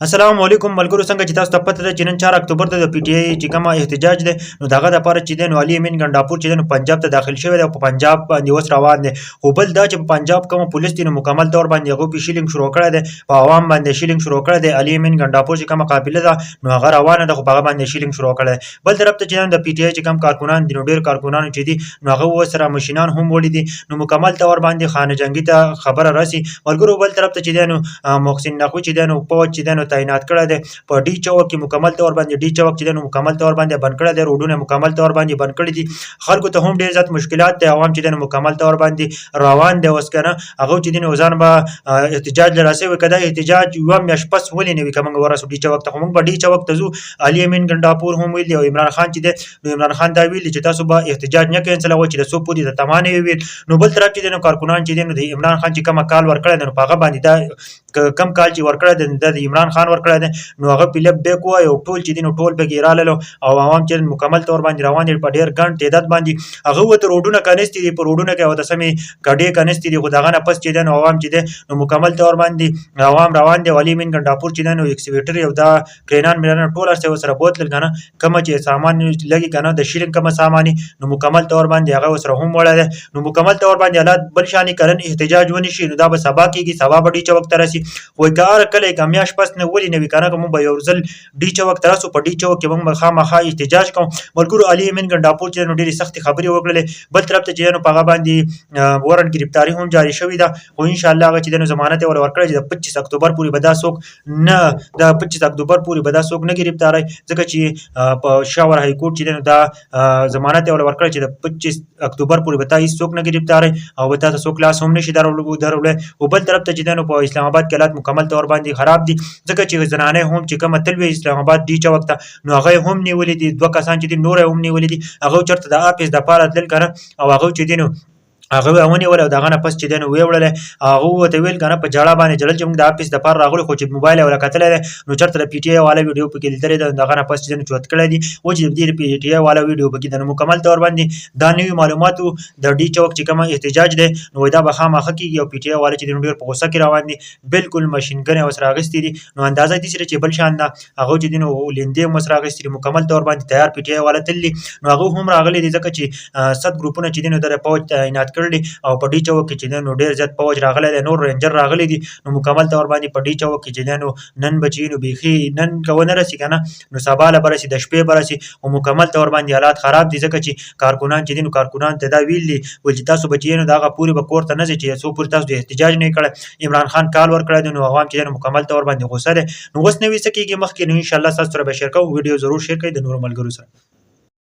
السلام علیکم ملګرو، څنګه چې تاسو ته پته ده چې نن 4 اکتوبر ته د پی ټی آی چې کومه احتجاج دی، نو دغه د پاره چې دی نو علي امین ګنډاپور چې دی نو پنجاب ته داخل شوی دی او په پنجاب باندې اوس روان دی. خو بل دا چې په پنجاب کوم پولیس دی نو مکمل طور باندې هغه په شیلینګ شروع کړی دی، په عوام باندې شیلینګ شروع کړی دی. علي امین ګنډاپور چې کومه قافله ده نو هغه روانه ده، خو په هغه باندې شیلینګ شروع کړی دی. بل طرف ته چې د پی ټی آی چې کوم کارکنان دي نو ډیر کارکنانو چې دي نو هغه ورسره مشینان هم وړي دي، نو مکمل طور باندې خانه جنګي ته خبره راسي ملګرو. بل طرف ته چې دی نو محسن نقوي چې دی نو پوج چې دی نو تعینات کړی دی په ډي چوک کې، مکمل طور باندې ډي چوک چې دی نو مکمل طور باندې بند کړی دی، روډونه مکمل طور باندې بند کړی دي. خلکو ته هم ډیر زیات مشکلات دی. عوام چې دی نو مکمل طور باندې روان دی اوس کنه، هغه چې دی نو ځان به احتجاج لراسي وي. کدا احتجاج یو میاشت پس ولې نه وي که موږ ورسو ډي چوک ته؟ خو موږ به ډي چوک ته ځو. علي امین ګنډاپور هم ویلي او عمران خان چې دی نو عمران خان دا ویلي چې تاسو به احتجاج نه کینسلوئ چې د څو پورې د تمانې ویل. نو بل طرف چې دی نو کارکنان چې دی نو د عمران خان چې کومه کال ورکړی دی نو په هغه باندې دا کم کال چې ورکړی دی د عمران خان ورکړی دی نو هغه پیلپ بیک وای او ټول چې دی نو ټول پکې راللو او عوام چې مکمل طور باندې روان دي په ډیر ګڼ تعداد باندې. هغه وته روډونه کنيستي دي، په روډونه کې او د سمې کډې کنيستي دي. خو دغه نه پس چې دی نو عوام چې دی نو مکمل طور باندې عوام روان دي. ولی مين ګنډاپور چې دی نو ایکسویټر او دا کرینان میران ټول هر څه سره بوتل کنه، کومه چې سامان لګي کنه د شیلینګ کومه سامانی نو مکمل طور باندې هغه سره هم وړی دی. نو مکمل طور باندې حالات بل شانې کرن احتجاج ونی شي نو دا به سبا کیږي، سبا به ډي چوک ته راسي. خو که هر کله که میاشت پس نه ولې نه وي کنه، که موږ به یو ځل ډي چوک ته راسو، په ډي چوک کې موږ به خامخا احتجاج کوو ملګرو. علي امین ګنډاپور چې نو ډېرې سختې خبرې وکړلې. بل طرف ته چې نو په هغه باندې وارنټ ګرفتاري هم جاري شوې ده، خو ان شاء الله هغه چې نو ضمانت یې ور ورکړی چې د 25 اکتوبر پورې به دا څوک نه، د 25 اکتوبر پورې به دا څوک نه ګرفتاري، ځکه چې په شاور های کورټ چې نو دا ضمانت یې ور ورکړی چې د 25 اکتوبر پورې به تا هیڅ څوک نه ګرفتاري او به تاسو څوک لاس هم نشي درولای. او بل طرف ته چې نو په اسلام آباد کې حالات مکمل طور باندې خراب دي، ځکه چې زنانه هم چې کومه تلوي اسلام آباد ډي چوک ته نو هغه هم نیولې دي، دوه کسان چې دي نور هم نیولې دي. هغه چرته د آفس د پاره تلل کنه او هغه چې دي نو هغه ونیول او دغه نه پس چې دی نو ویې وړلی. هغه ورته ویل که نه په ژړا باندې ژړل چې موږ د آفس دپاره راغلو، خو چې موبایل یې ورله کتلی دی نو چېرته د پي ټي آی والا ویډیو پکې لیدلې ده. دغه نه پس چې دی نو چوت کړی دي و چې د دې پي ټي آی والا ویډیو پکې ده. نو مکمل طور باندې دا نوي معلومات وو. د ډي چوک چې کومه احتجاج دی نو دا به خامخا کېږي او پي ټي آی والا چې دی نو ډېر په غوسه کې روان دي، بالکل ماشینګنې ورسره اخیستې دي، نو اندازه داسې ده چې بل شان ده. هغه چې دي نو لیندې هم ورسره اخیستې دي، مکمل طور باندې تیار پي ټي آی والا تللي. نو هغه هم راغلي دي، ځکه چې ست ګروپونه چې دي نو د پوج تعینات کړل او په ډي چوک کې چې دی نو ډېر زیات پوج راغلی دی، نور رینجر راغلي دي. نو مکمل طور باندې په ډي چوک کې چې دی نو نن به چې نو بیخي نن که ونه رسي که نه نو سبا له به رسي، د شپې به رسي. خو مکمل طور باندې حالات خراب دي، ځکه چې کارکنان چې دي نو کارکنان ته دا ویل دي ول چې تاسو به چې نو د هغه پورې به کور ته نه ځئ چې څو پورې تاسو د احتجاج نه کړی. عمران خان کال ورکړی دی، نو عوام چې دی نو مکمل طور باندې غوسه دی. نو اوس نوې څه کېږي مخکې نو انشاءالله تاسو سره به شیر کوم. ویډیو ضرور شیر کړئ د نورو ملګرو سره.